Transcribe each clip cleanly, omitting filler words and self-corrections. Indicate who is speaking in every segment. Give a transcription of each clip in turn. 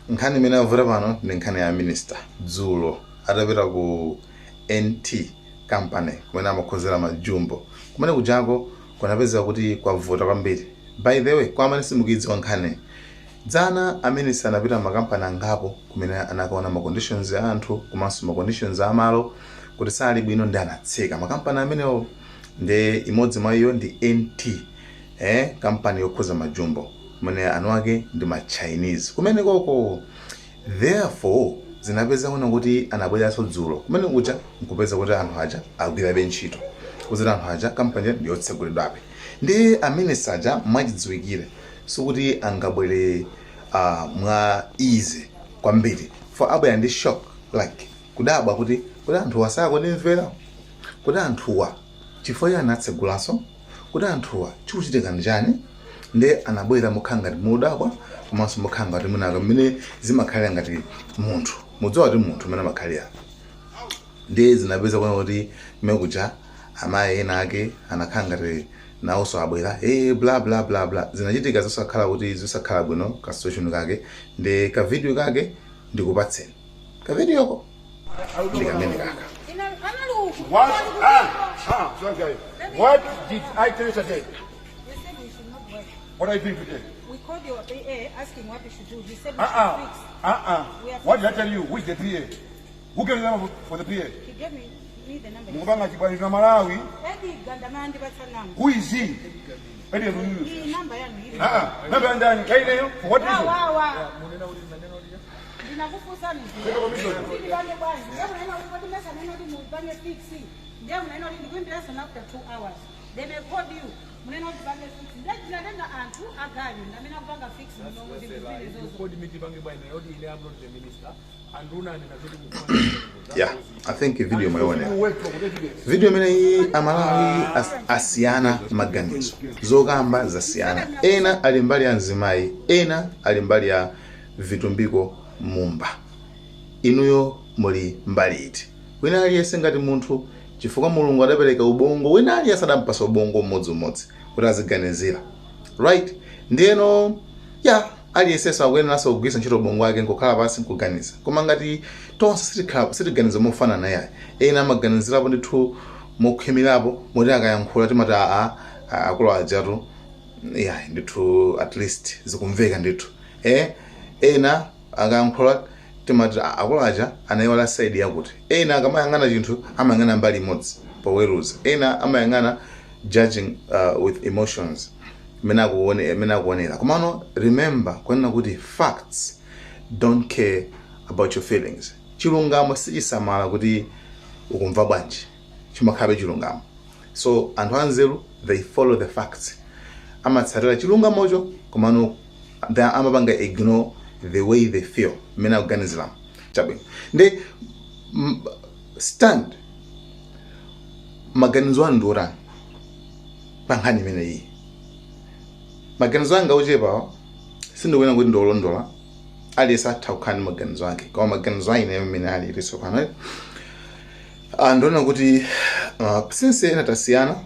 Speaker 1: Nkhani imene yavuta pano ndi nkhani ya minister. Dzulo atapita ku NT Company kumene amakhozera majumbo, kumene kujako kunapezeka kuti kwavuta kwambiri. By the way, kwa amene simukuidziwa nkhani, dzana a minister anapita makampani angapo kumene anakaona ma conditions a anthu komanso ma conditions a malo kuti sali bwino, ndi anatseka makampani amenewo. Ndi imodzi mwa iyo ndi NT kampani yokhoza majumbo kumene anu ake ndi ma Chinese kumene koko. Therefore zinapeza kuona kuti anabweranso dzulo kumene kuja nkupeza kuti anthu aja agwirabe ntchito, kuziti anthu aja kampani ndi yotsegulidwabe. Ndi a minister aja mwachidziwikire sikuti angabwere mwa easy kwambiri, for abwera ndi shock, like kudabwa kuti anthuwa sakundimvera, kuti anthuwa chifukwa iye anatsegulanso, kuti anthuwa chikuchitika ndi chani. Ndi anabwera mokhala ngati mudabwa komanso mokhala ngati munaka mmene zimakhalira ngati munthu, mudziwa kuti munthu mmene amakhalira. Ndi zinapeza kuona kuti mmene kuja amayi ena ake anakhala ngati nawonso abwera, hey, bla bla bla bla. Zinachitika zosakhala kuti zosakhala bwino ka situation kake. Ndi ka video kake ndikupatseni ka videoko ndi kamene kaka.
Speaker 2: What? Ah, ah, sorry. What did I tell you today?
Speaker 3: You said we should not work.
Speaker 2: What are you doing today?
Speaker 3: We called your PA asking what we should do. He said we
Speaker 2: Uh-uh.
Speaker 3: should fix.
Speaker 2: Uh-uh.
Speaker 3: We are
Speaker 2: What did I tell you? Which the PA? Who gave the number for the PA?
Speaker 3: He gave me the number.
Speaker 2: Mukupanga chibwani na Malawi.
Speaker 3: Eddie Gandamandi batsa.
Speaker 2: Who is he? Eddie Who?
Speaker 3: Iyi namba yanu ili.
Speaker 2: Uh-uh. Number ndani? Kaineyo? For what reason?
Speaker 3: Wa wa. Ndinakufunsani. Ndipange bwanji? Ndiye munaona kuti kodi mesa neno kuti mupange fix. Ndiye munaona kuti ndikuimbiranso after 2 hours. Then I called you. Munena kuti pange fix. Ndiye ndinatenga anthu aganyu ndamene akupanga fix muno zinthu zimene zozo.
Speaker 4: Kodi mitipange bwana yoti ine am not the minister, anduna anena zoti.
Speaker 1: Yeah, I think video mwaionera.
Speaker 2: You work for evidence.
Speaker 1: Video imeneyi, Amalawi asiyana maganizo, zokamba zasiyana. Ena ali mbali ya mzimayi, ena ali mbali ya Vitumbiko Mumba. Inuyo muli mbali iti? Wina aliyense ngati munthu, chifukwa Mulungu adapereka ubongo, wina aliyense adampasa ubongo mmodzimmodzi kuti aziganizira, right? Ndiyeno ya aliyensenso akuyeneranso kugwiritsa ntchito ubongo wake nkukhala pansi nkuganiza. Koma ngati tonse sitiganiza mofanana yayi, ena amaganizirapo ndithu mokhwimirapo, moti akayankhula timati, aa, akulu ajatu yayi ndithu, at least zikumveka ndithu. Ena akayankhula timati, "Ah, akulu aja anayiwala side yakuti." Ena akamayang'ana chinthu amayang'ana mbali imodzi poweruza, ena amayang'ana judging with emotions, imene akuonera. Komano remember kunena kuti facts don't care about your feelings. Chilungamo sichisamala kuti ukumva bwanji, chimakhalabe chilungamo. So anthu anzeru, they follow the facts, amatsatira chilungamocho, komano they amapanga ignore the way they feel, mmene akuganiziramo. Chabwino, ndi stand maganizo anu ndi otani pa nkhani imeneyi? Maganizo anga ochepawa, sindikuona kuti ndiolondola. Aliyense atha kukhala ndi maganizo ake, koma maganizo a ine mmene alili tsopano, ndiona kuti since ena tasiyana,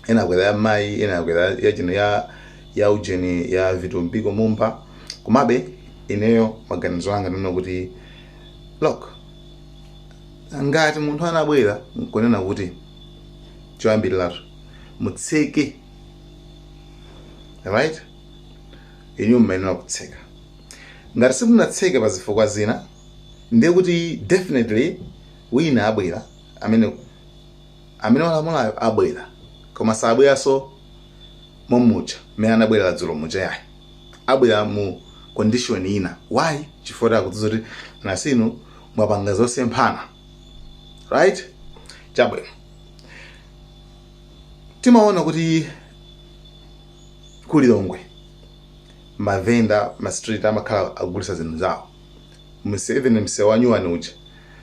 Speaker 1: ena akwera ya mayi, ena akwera ya chino ya ujeni ya Vitumbiko Mumba, komabe ineyo maganizo anga ndiona kuti, look, ngati munthu anabwera nkunena kuti choyambiriratu mutseke, right, inu mmayenera kutseka. Ngati simunatseke pa zifukwa zina, ndiye kuti definitely wina abwera, amene walamulayo abwera, koma sabweranso momucha mmene anabwera dzulo mucha yayi, abwera mu condition ina. Why? Chifukwa akudziwa kuti nasinu mwapanga zosemphana, right? Chabwino, timaona kuti kulilongwe mavenda ma street amakhala akugulitsa zinthu zawo. Even msewu wa nyuwani uja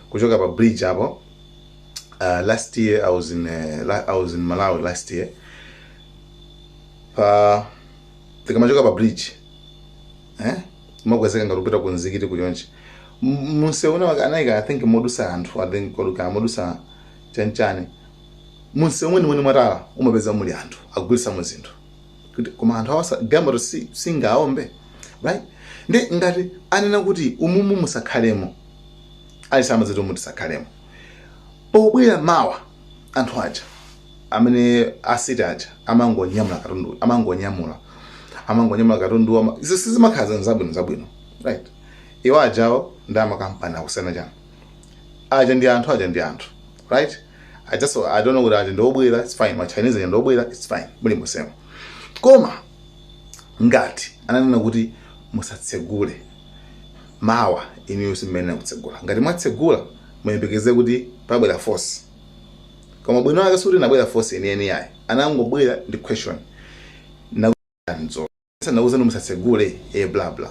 Speaker 1: kuchoka pa bridge apo, last year I was in Malawi last year, pa tikamachoka pa bridge umakwezeka ngati kupita ku mzikiti kuchonchi, munsewu una anayika, I think modusa anthu, I think koduka modusa chanchani, munsewu mwene mwene mwatala umapeza muli anthu akugulitsa mu zinthu kuti, koma anthu awasa galimoto singaombe, right? Ndi ngati anena kuti umumu musakhalemo, aliyense amadziwa kuti umu tisakhalemo. Pobwera mawa anthu aja amene a city aja amangonyamula katundu, amangonyamula katundu izo sizimakhala zinthu zabwino zabwino, right? Iwo ajawo ndi amakampani akusiyana chani? Aja ndi anthu, aja ndi anthu, right? I just, I don't know kuti aja ndi obwera, it's fine. Ma Chinese aja ndi obwera, it's fine, muli musemo. Koma ngati ananena kuti musatsegule mawa, inuyo simuyenera kutsegula. Ngati mwatsegula, muyembekeze kuti pabwera force. Koma bwino ake sikuti inabwera force yeniyeni yayi, anangobwera ndi question nazo nauzeni musatsegule, bla bla,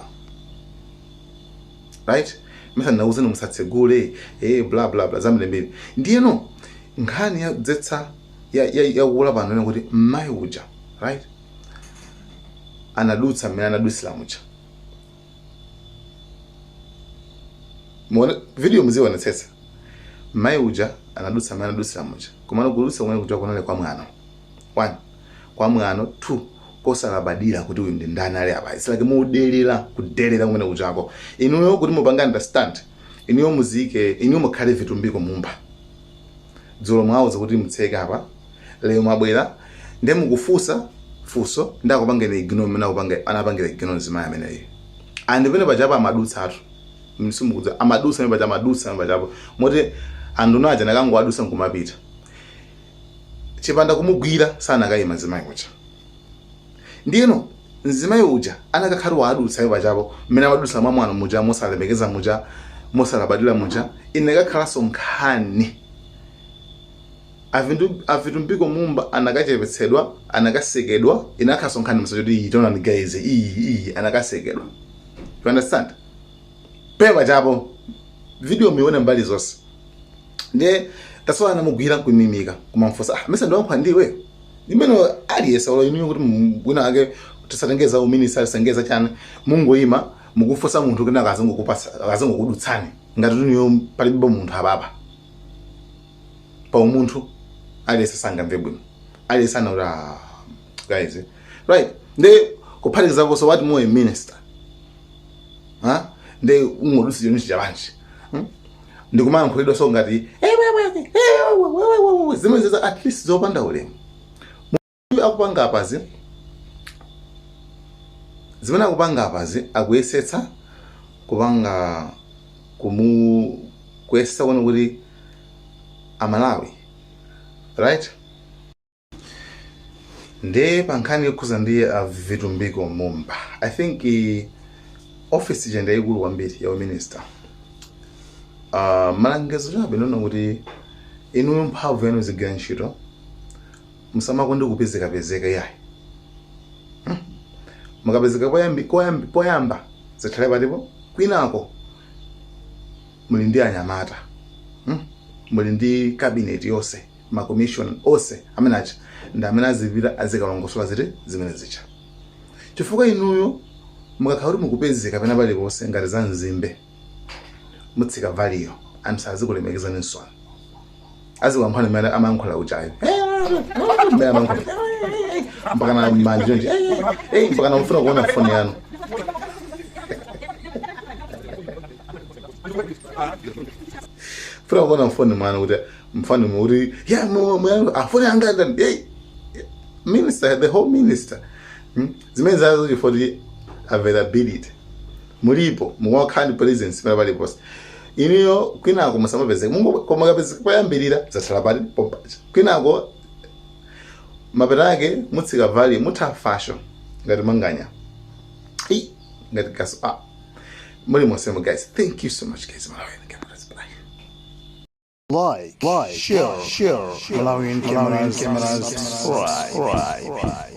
Speaker 1: right? Mesa nauzeni musatsegule, bla bla bla, zambirimbiri. Ndiyeno nkhani yadzetsa yakula pano ino kuti mmayi uja, right, anadutsa mmene anadutsira muja. Muone video, muzionetsetsa. Mayi uja anadutsa mmene anadutsira muja, komano kudutsa kumene kuja kunali kwa mwano, one, kwa mwano, two, kosalabadira kuti uyu ndi ndani ali apa. It's like mudelera, kudelera kumene kujako. Inuyo kuti mupange understand, inuyo muzike, inuyo mukhale Vitumbiko Mumba. Dzulo mwauza kuti mutseke apa, lero mwabwera ndiye mukufunsa funso, ndi akupangeni ignore mmene anapangira ignore mzimayi ameneyo. And pene pachapo amadutsatu, simukudza, amadutsa pene pacha, amadutsa pene pachapo moti anthu aja nakangowadutsa nkumapita. Chipanda kumugwira sanakayima mzimayi uja. Ndiyeno mzimayi uja anakakhala wadutsa pene pachapo mmene amadutsa mwamwano muja, mosalemekeza muja, mosalabadira muja, inakakhalanso nkhani. A Vitumbiko Mumba anakachepetsedwa, anakasekedwa, inakhalanso nkhani msachoti iyi tonani guys, iyi iyi anakasekedwa. You understand? Pene pachapo video muione mbali zonse. Ndiye tasowa anamugwira nkumimika kumamfunsa, ah, mesa ndiwankhwa ndiwe imene aliyense olo inuyo kuti wina ake tisatengeza uminista, tisatengeza chani, mungoyima mukufunsa munthu kenaka azingokupatsa, azingokudutsani ngati inuyo palibe munthu apapa. Pa umunthu aliyense sangamve bwino, aliyense anakuti, ah, guys, right? Ndi kuphatikizaponso what more a minister, ha, ndi ungodutsa chinthu chabanji, Ndikumayankhulidwa so ngati zimene ziza at least zopanda ulemu. Munthu akupanga apazi, zimene akupanga apazi, akuyesetsa kupanga kumu kuyesetsa kuona kuti Amalawi, right? Ndiye pa nkhani yokhuza ndi a Vitumbiko Mumba, I think office ija ndi yayikulu kwambiri ya minister. Malangizo chabe ndona kuti inuyo mphamvu yanu zigwira ntchito, musamakonde kupezekapezeka yayi. Mukapezeka poyamba zikhale patipo, kwinako muli ndi anyamata, Muli ndi cabinet yonse, ma commission onse amene aja ndi amene azipita azikalongosola ziti zimene zicha, chifukwa inuyo mukakhala kuti mukupezeka pena paliponse ngati za mzimbe, mutsika value, anthu sazikulemekezani nsoni, azikuyankhula mmene amayankhula uchayo, mmene amayankhula mpaka na manja chonchi, mpaka na mfuna kuona foni yanu, funa kuona mfoni mwana kuti mfoni kuti ya afoni anga ndani, hey minister, the whole minister, Zimene zazo chifukwa kuti availability mulipo, muwakhala ndi presence pena paliponse. Inuyo kwinako musamapezeke. Koma kapezeka poyambirira zathala pali pompacha, kwinako mapeta ake mutsika value, mutha fasho ngati manganya i ngati gaso, ah, muli monsemo guys. Thank you so much guys. Malawi Cameras, bye.
Speaker 5: Like, share, Malawian cameras, subscribe.